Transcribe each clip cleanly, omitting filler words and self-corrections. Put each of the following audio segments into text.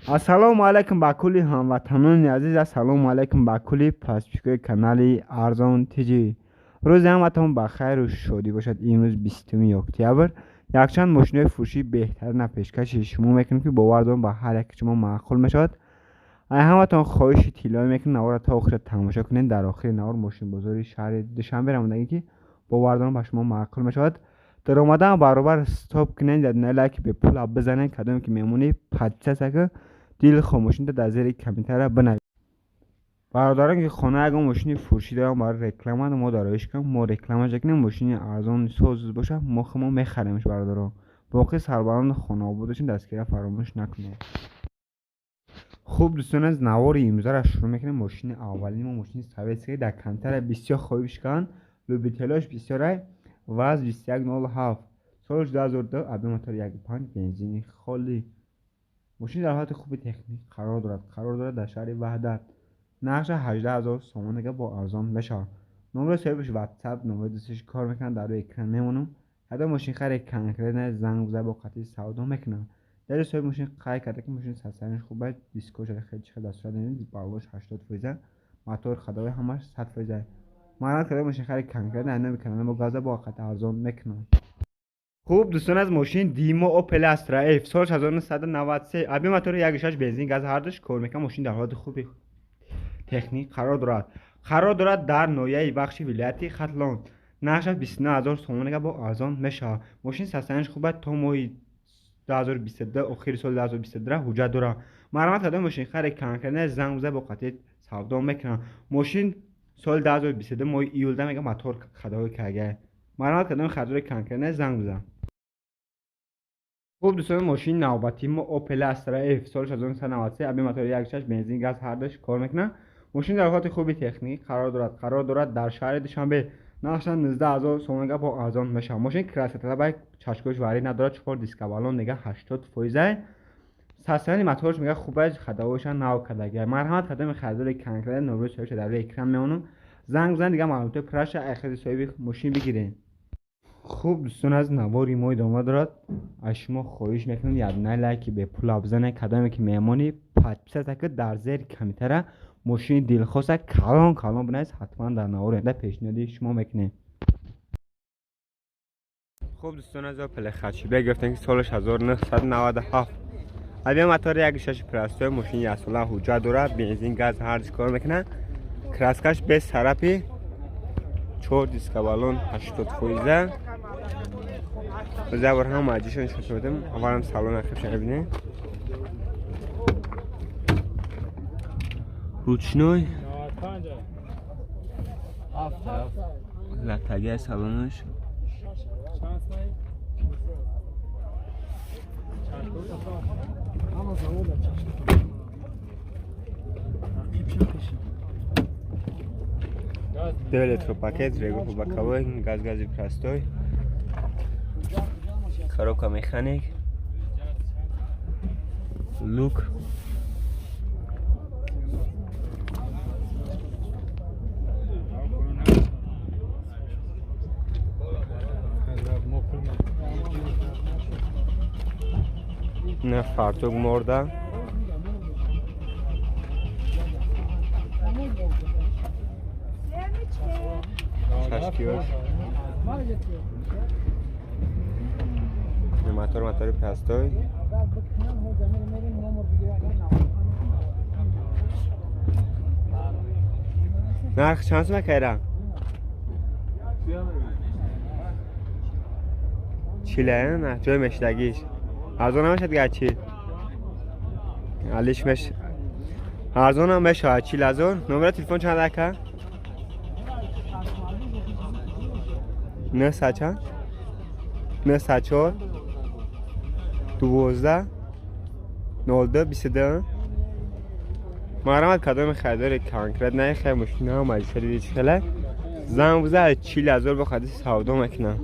Ассалому алайкум ба кулли ҳамватанони азиз, ассалому алайкум ба кулли подписчикои канали Арзон ТЖ. Рӯзи ҳаматон ба хайру шодӣ бошад. Имрӯз 20 октябр якчанд мошинои фурӯшии беҳтарина пешкаши шумо мекунем, ки бовар дорам ба ҳар яки шумо маъқул мешавад. Ай ҳаматон хоҳиши тиллоӣ мекунем, навора то охира тамошо кунед. Дар охири навор мошинбозори шаҳри Душанбе рамондагӣ, ки бовар дорам ба шумо маъқул мешавад. Дар омадан баробар стоп кунед, ядунаи лайки бепула бизанед, кадоме ки мемонӣ подписаться дил хомӯшида дар зери комментария бинависед. Бародарон ки хона ягон мошини фурӯшӣ дорам барои реклама, мо дароиш кунем, мо реклама кунем, мошини арзон соз боша, мо хумо мехаремш. Бародарон, боқӣ сарбаланду хонаобод бошед, дастгирия фаромӯш накунед. Хуб дӯстон, аз навори имрӯзаро шурӯъ мекунем. Мошини аввалини мо мошини советский, дар комментария бисёр хоҳиш карданд, любителош бисёрай. ВАЗ 2107, соли 2002, объём мотор 1,5, бензини холӣ. Мошин дар ҳолати хуби техникӣ қарор дорад. Қарор дорад дар шаҳри Ваҳдат. Нархша 18 000 сомон бо арзон мешавад. Номери соҳибаш WhatsApp, номери дӯсташ кор мекунад, дар рӯи экран мемонам. Ҳадо мошинхари конкретно занг бизад, бо қатъи савдо мекунад. Дар соҳиби мошин қайд карда, ки мошин состоянияш хуб аст, дискош хеле чихел дар сурат мебинед, баллош 80%, мотор ходовой ҳамаш 100%. Марҳамат карда мошинхари конкретно номи канали мо гап зад, бо қати арзон мекунад. Хуб дӯстон, аз мошини димо Opel Astra F, соли 1993, объём мотори 1,6, бензин газ ҳардуш кор мекунад. Мошин дар ҳолати хуби техникӣ қарор дорад. Қарор дорад дар ноҳияи Вахши вилояти Хатлон. Нархаш 29 000 сомон бо арзон мешавад. Мошин состоянияш хуб аст, то моҳи 2022, охири соли 2022 ҳуҷҷат дорад. Марҳамат карда мошинхари конкретно занг бизад, бо қатъи савдо мекунад. Мошин соли 2022 моҳи июлда мега мотор ходовой карда. Марҳамат карда харидори конкретно занг бизад. Хуб дӯстон, мошини навбатии мо Opel Astra F, соли 1993, объём мотори 1,6, бензин газ ҳардуш кор мекунад. Мошин дар ҳолати хуби техникӣ қарор дорад. Қарор дорад дар шаҳри Душанбе. Нархаш 19 000 сомон бо арзон мешавад. Мошин краскаталаб, чашкош варӣ надорад, чор диска баллон мега 80%. Состоянияи моторш мега хуб аст, ходовойша нав кардагия. Марҳамат карда харидори конкретно номери соҳибша дар рӯи экран мемонам. Занг бизанед, дигар маълумоти пурраша айхади соҳиби мошин бигиред. Хуб дӯстон, аз навори мо идома дорад. Аз шумо хоҳиш мекунам, ядунаи лайки бепула бизанед, кадоме ки меҳмони подписаться ки дар зери комментария мошини дилхоста калон калон бинавис, ҳатман дар навори оянда пешниҳоди шумо мекунем. Хуб дӯстон, аз Opel хэтчбек гирифтем, ки солаш 1997, объём мотори 1,6, простой. Мошини яксола ҳуҷҷат дорад, бензин газ ҳардуш кор мекунад, краскаш без царапин, чор диска баллон 80%. Забор ҳама аҷишон нишон медем. Аввалам салон ахибша бибинем. Ручной латагия салонаш. Ду электропакет, регулёр боковой, газ гази простой, коробка механик, люк. На фартук морда. Чашкиёш. Мотор мотори простой. Нарх чанд сум кайра? Чиле, на ҷой мешидагиш. Арзон намешад дигар чил. Алиш меш. Арзон ҳам мешавад 40 000. Номери телефон чанд ака? 900 чанд? 904 12 02 22. Марҳамат кадоми харидори конкрет нахай мошина ҳам аҷсари хеле занг бизад, 40 000 бо хади савдо мекунам.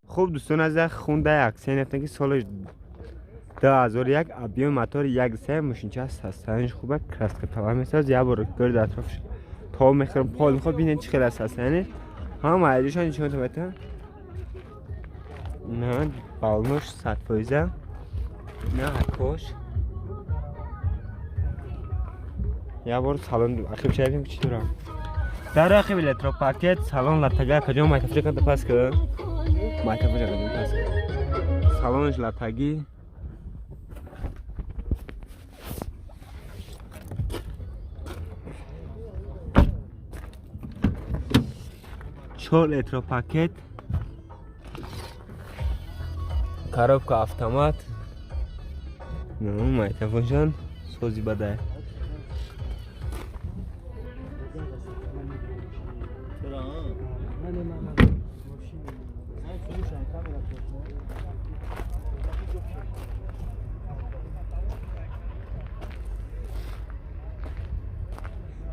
Хуб дӯстон, аз хунда аксия нефтем, ки соли 2001, объёми мотори 1,3, мошинча состоянияш хуб аст, краска тала месоз. Як бор гирд атрофш то мехӯрам пол мехӯрам, бинед чӣ хел аст состоянияш. Ҳама аҷишон нишон метавон. На балнош 100%. На ҳакош. Я бор салон ақиб шавем чӣ дорам. Дар ақиб электропакет салон латага каҷо майтафҷа када пас ка. Майтафҷа када пас ка. Салонш латагӣ. Чор электропакет. Коробка автомат. Ну, майтафоншон сози бадай.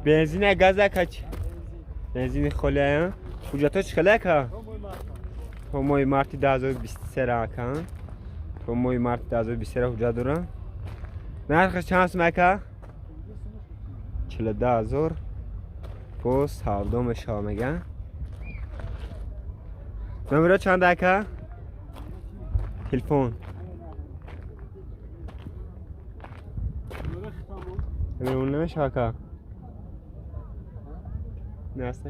Бензин газа кач. Бензини холия. Ҳуҷҷатҳо чӣ хеле ака? То моҳи марти 2023 ака. То моҳи марти 2023 ҳуҷҷат дорам. Нархаш чанд сум ака? 42 000. Боз савдо мешава меган. Номеро чанд ака? Телефон. Номер намешава ака? Не аст?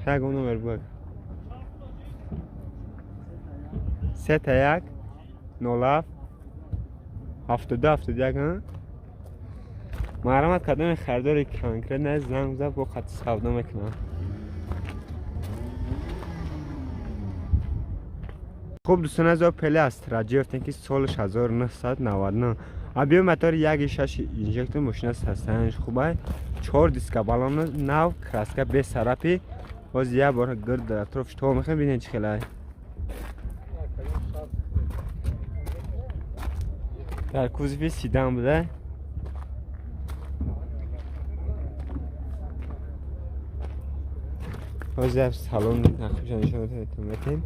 Ягон номер буд. 3 1 0 72 71. Марҳамат кардани харидори конкрет на занг зад бо хати савдо мекунам. Хуб дӯстон азиз, Опел Астра гирифтем ки солаш 1999. Объём мотори 1.6 инжектор, мошина состоянияш хубай. 4 диска балон нав, краска без царапи. Боз як бор гирд дар атрофш то мехоҳем бинем чӣ хелай. Дар кузови седан буда. Боз як салон нақшаш нишон метем.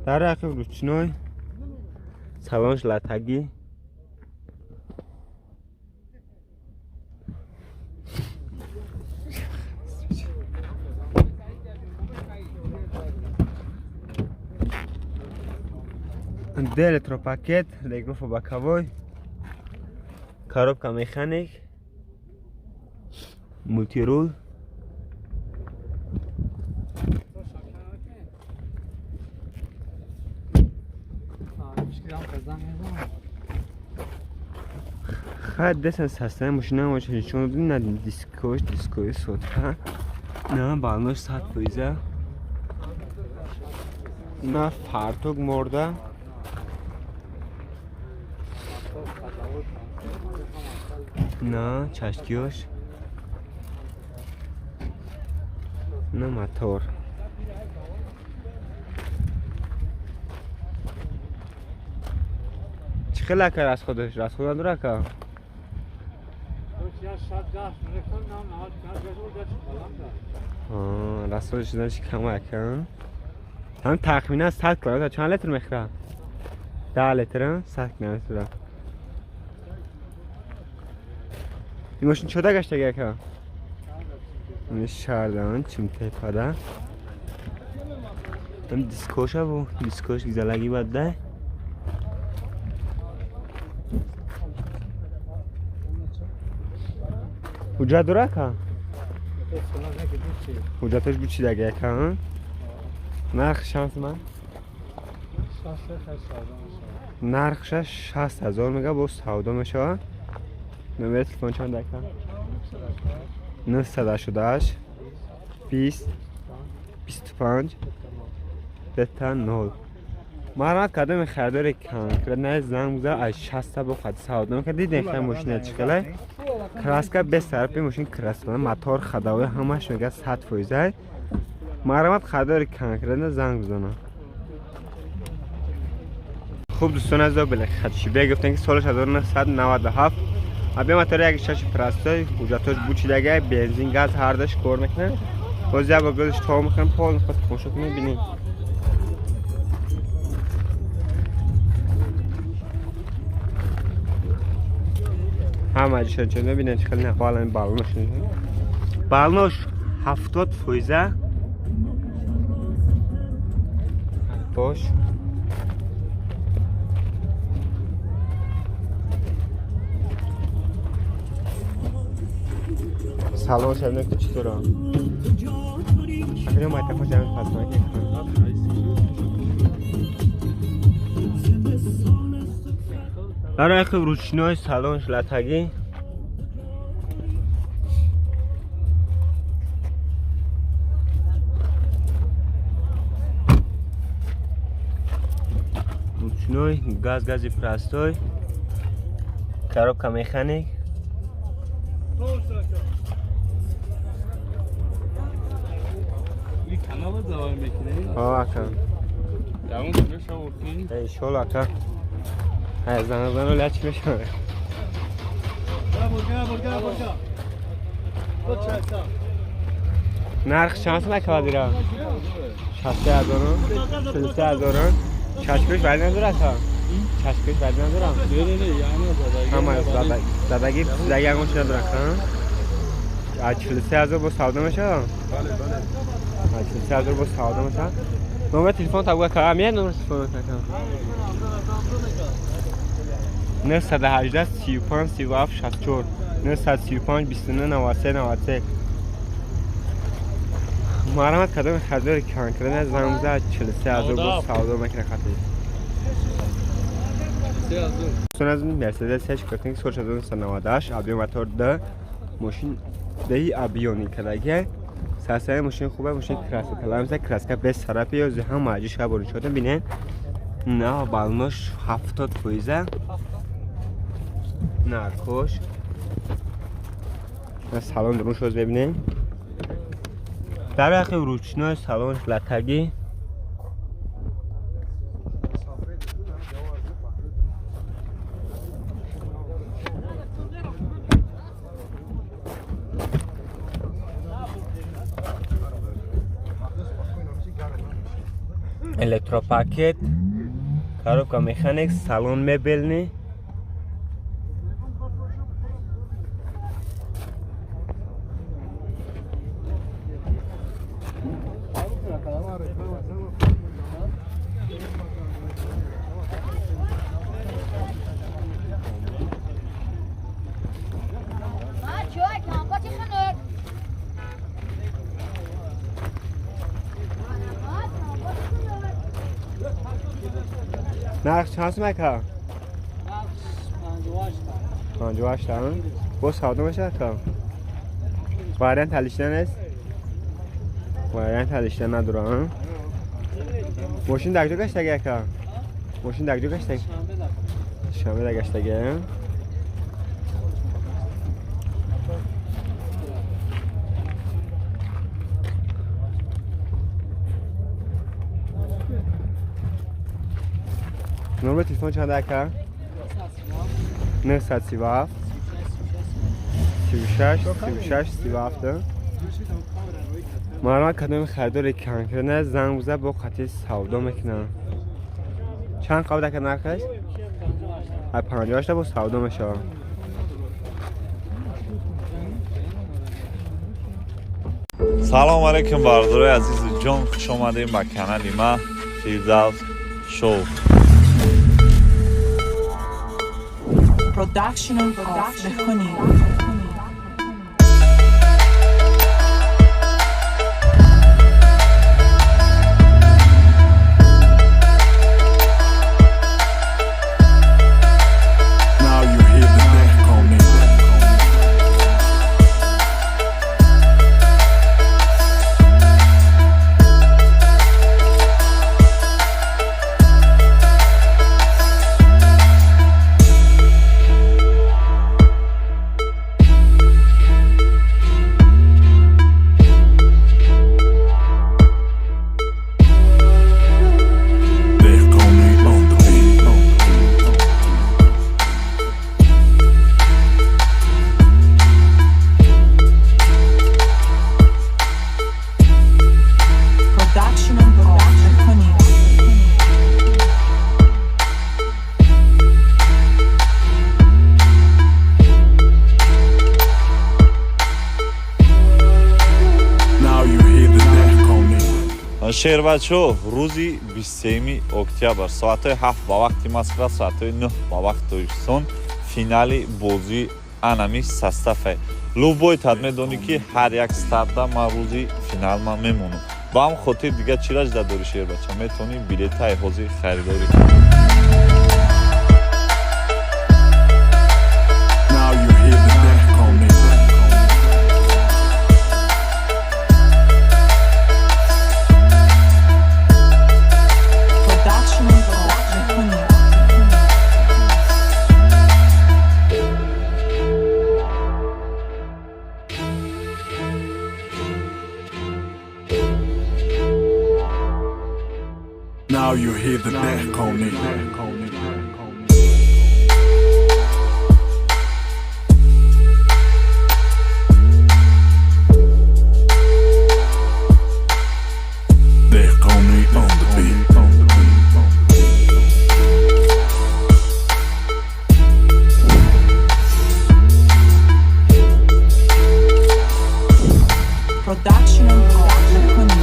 Дар ақиб ручной салонш латагӣ. Д электропакет, регруфа боковой, коробка механик, мультирул. Хай десан состояние мошина очень нишон на дискош, дискои сотка. На балнош 100%. На фартук морда. На чашкиёш. На мотор. Чӣ хел ака расходаш? Расход надора ака? Расходаш значит кам ака. Ҳам тахминан 100 километр чанд литр мехӯрад? 10 литр, 100 километр. Ин мошин чода гаштаги ака? Ин шардан Чимтепада. Ҳам дискоша бу, дискош гизалаги бад да. Ҳуҷҷат дора ака? Ҳуҷҷаташ бучидаги ака? Нарх чанд суман? Нархша 60 000 мега, боз савдо мешавад. Номери телефон чанд ака? 988 20 25 00. Марҳамат кардами харидори конкрет на занг зад аз 60 бо хати савдо мекард. Дидем хай мошина чӣ хелай? Краска без царапи, мошин краска, мотор ходовой ҳамаш мега 100%. Марҳамат харидори конкрет на занг бизанад. Хуб дӯстон азиз, биле хатшибе гуфтем ки солаш 1997. Объём мотори 1.6 простой, ҳуҷҷатҳош бучидага, бензин, газ ҳардаш кор мекунад. Боз як бор гӯзаш то мехӯрем, пол худ тамошо кунем, бинем. Ҳама ҷишон чӣ бинем чӣ хеле нахвалан балнош. Балнош 70%. Бош. Салон шабне ки читора. Акаҷон майтафон шабне пасмаки. Барои хуб ручной салон латагӣ. Ручной газ гази простой. Коробка механик. Ака. Иншолло ака. Зана ляч мешавад. Нарх чанд сум ака вазира? 60000, 43000. Чашкаш вале надорад ака? Чашкаш вале надорад? Не, не, не, ҳама задаги, задаги ягон чи надорад ака? Аз 43000 бо савдо мешавад? Бале, бале. Аз 43000 бо савдо мешавад. Номер телефон та буга ака, меяд номер телефон ака? 918 35 37 64 935 29 93 93. Марамат кадом харидори конкретно занг зад 43000 бо савдо мекунад хати. 3000. Мерседес 6 картинг соли 1998 объем мотор 2 мошин деҳи объёмный кадаги. Сарсари мошин хубе, мошин краска каламса, краска без сарапи ё ҳам маҷи шабори шода бинен. На балнош 70%. Нархош. На салон дурун шоз бибинем. Дар яхи ручной салон латагӣ. Электропакет, коробка механик, салон мебельный. Нарх чанд сум ака? 58 та. Бо савдо мешавад ака? Вариант ҳалишта нест? Вариант ҳалишта надорам. Мошин дар куҷо гаштаги ака? Мошин дар куҷо гаштаги? Душанбе дар гаштаги. Номер телефон чанд ака? 937 36 36 37. Маълумот кадоми харидори конкретно занг бизад бо қатъи савдо мекунам. Чанд қабд ака нархаш? 58 бо савдо мешавад. Салом алейкум бародарои азизу ҷон, хуш омадем ба канали ма Фирдавс Шоу. Production of the Honey. Now you hear the death coming. Шербачо, рӯзи 23 октябр соатҳои 7 ба вақти Москва, соатҳои 9 ба вақти Тоҷикистон финали бозии анами состав е. Любой тат медонӣ, ки ҳар як старта ман рӯзи финал ман мемонам. Ба ҳам хотир дига чӣ ражда дорӣ, шербача? Метавонӣ билетаи ҳозир харидорӣ кунӣ. Now you hear the Dehkoni. Production of Lehoni. Now you hear the Dehkoni. Dehkoni on the beat. Production of Lehoni.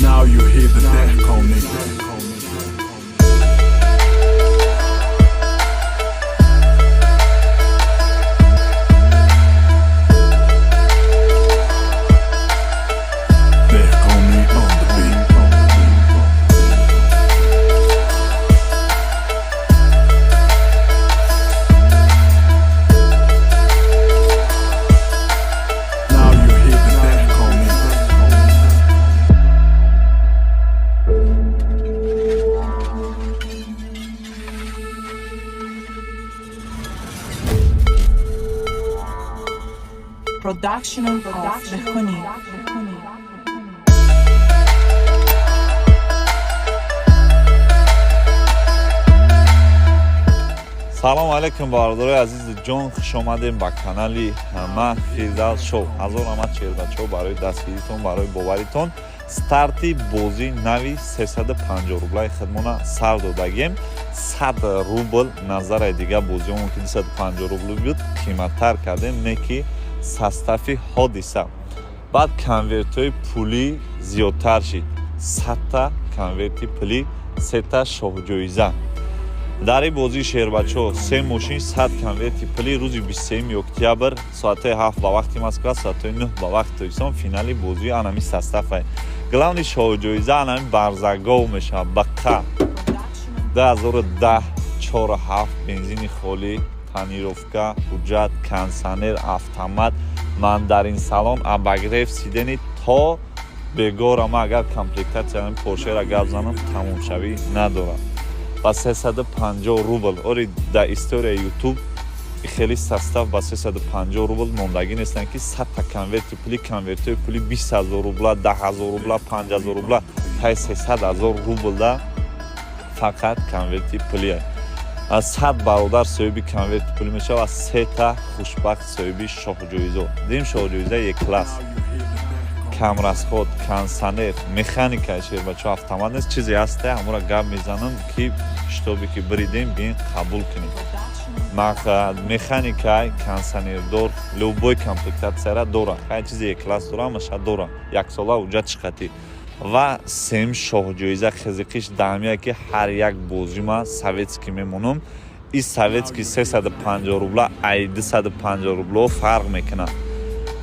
Now you hear the Dehkoni. Dehkoni on the beat. Now you hear the Dehkoni. Production of Lehoni. Салом алейкум, бародарои азизи ҷон, хуш омадем ба канали ман, Фирдавс Шоу. Ҳазор раҳмат, шербачаҳо, барои дастгиритон, барои боваритон. Старти бозии нави 350 рублаи худмона сар додагем. 100 рубл назараи дига бозиҳомон, ки 250 рубл буд, қиматтар кардем, не ки состав и ҳодиса. Баъд конвертҳои пулӣ зиёдтар шид: 100-та конверти пулӣ, сета шоҳҷоиза. Дар ин бозии, шербачаҳо, се мошин, 100 конверти пулӣ. Рӯзи 23 октябр соатҳои 7 ба вақти Москва, соатҳои 9 ба вақти Тоҷикистон финали бозии анами состав ай. Главный шоҳҷоиза анами барзагов мешавад, бақа 2010, 4,7, бензини холӣ, тонировка, ҳуҷҷат, кондитсионер, автомат, мандарин салон, обогрев сидений. То бегора ма агар комплектация и Поршера гап занам, тамомшавӣ надорад. Ба 350 рубл. Ори, дар историяи Ютуб хеле состав ба 350 рубл мондагӣ нестанд, ки 100-та конверти пули, конвертҳои пули 20 000 рубла, 10 000 рубла, 5000 рубла, тай 300 000 рублда фақат конверти пулие. Аз 100 бародар соҳиби конверти пулӣ мешавад ва сета хушбахт соҳиби шоҳҷоизо. Дим шоҳҷоиза Е класс, камрасход, кондитсионер, механика, шербачо, автомат нест, чизе ҳасте, ҳамура гап мезанам, ки шитобе ки биридем, биин қабул кунем. Механика, кондитсионердор, любой комплектация ра дора, ҳар чизе Е класс дора, ҳамаша дора, яксола ҳуҷҷат шиқатӣ. Ва сем шоҳҷоиза хезиқиш даҳамия, ки ҳар як бозима советский мемонам. И советский 350 рубла ай 250 рубло фарқ мекунад.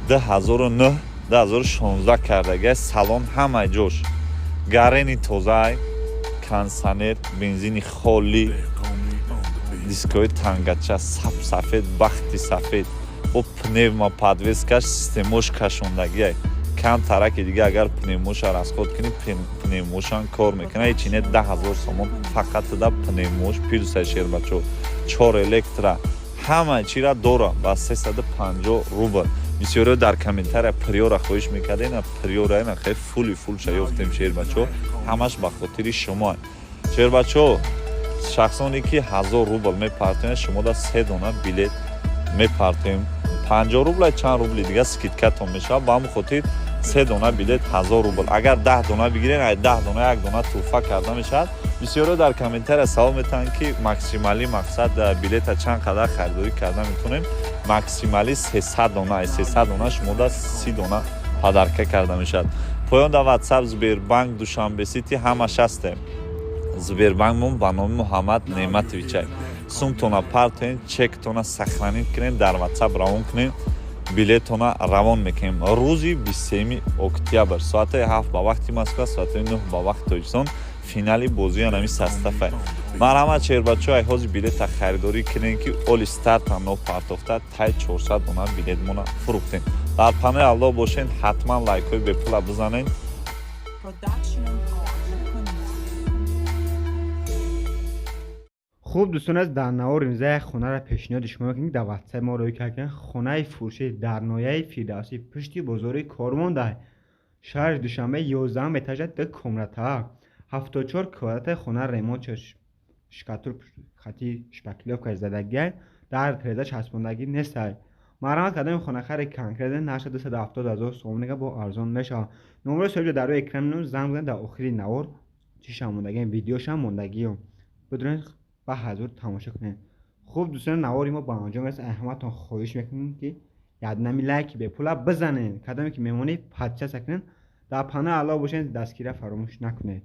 2009, 2016 кардага, салон ҳамаи ҷош гарени тозаай, кондитсионер, бензини холӣ, дискои тангача сап сафед, бахти сафед, бо пневмо подвеска ш, системош кашондагиай. Кам тараки дига агар пневмо ша расход кунӣ, пневмо шам кор мекунад. Ҳечине 10 000 сомон фақат да пневмо ш плюс ай, шербачо. Чор электро, ҳама чира дора ба 350 рубл. Бисёриҳо дар комментария Приора хоҳиш мекардем. Приора ина хеле фули фулша ёфтем, шербачо, ҳамаш ба хотири шумо. Шербачо, шахсоне ки 1000 рубл мепартоянд, шумо да се дона билет мепартоем. 50 рубла, чанд рубли дига скидка тон мешавад. Ба ҳамон хотир се дона билет 1000 рубл. Агар 10 дона бигирен, ай 10 дона як дона тӯҳфа карда мешавад. Бисёро дар комментария савол метаҳанд, ки максималӣ мақсад билета чанд қадар харидорӣ карда метавонем. Максималӣ 300 дона. Ай 300 дона шумода 30 дона подарка карда мешавад. Поён да Ватсап, Сбербанк, Душанбе Сити ҳамаш ҳастем. Сбербанкмон ба номи Муҳаммад Неъматовичай. Сумтона партоен, чектона сохранить кунем, дар Ватсап равон кунем, билетона равон мекунем. Рӯзи 23 октябр соати 7 ба вақти Москва, соати 9 ба вақти Тоҷикистон финали бозии анами состава. Марҳамат, шербачо, ай ҳозир билета харидорӣ кунем, ки оли старта нопартофта тай 400 дона билетмона фурӯхтем. Дар панои Аллоҳ бошен, ҳатман лайкҳои бепула бизанед. Production of Behoney. Хуб, дӯстон аз дар навор имза як хонаро пешниҳоди шумо мекунем, дар Ватсап мо рӯй кардем. Хонаи фурӯшӣ дар ноҳияи Фирдавсӣ, пушти бозори Кормонда, шаҳри Душанбе, 11 этажа, ду комната, 74 квадрати хона ремонт шуд, штукатур хати шпаклёвка задагиай, дар тереза часпондагӣ нестай. Марҳамат, кардем хонахари конкретно нархи 270 ҳазор сомонига бо арзон мешавад. Номерои соҳиб дар рӯи экран менависем, занг бизанед. Дар охири навор чиша мондагиам, видеошам мондагиам, бидонед, ба ҳазур тамошо кунед. Хуб, дӯстон, навори мо ба анҷом расид. Ҳаматон хоҳиш мекунем, ки яднами лайки бепула бизанед, кадоме ки мемонед, подписаться кунед. Дар паноҳи Аллоҳ бошед, дастгирия фаромӯш накунед.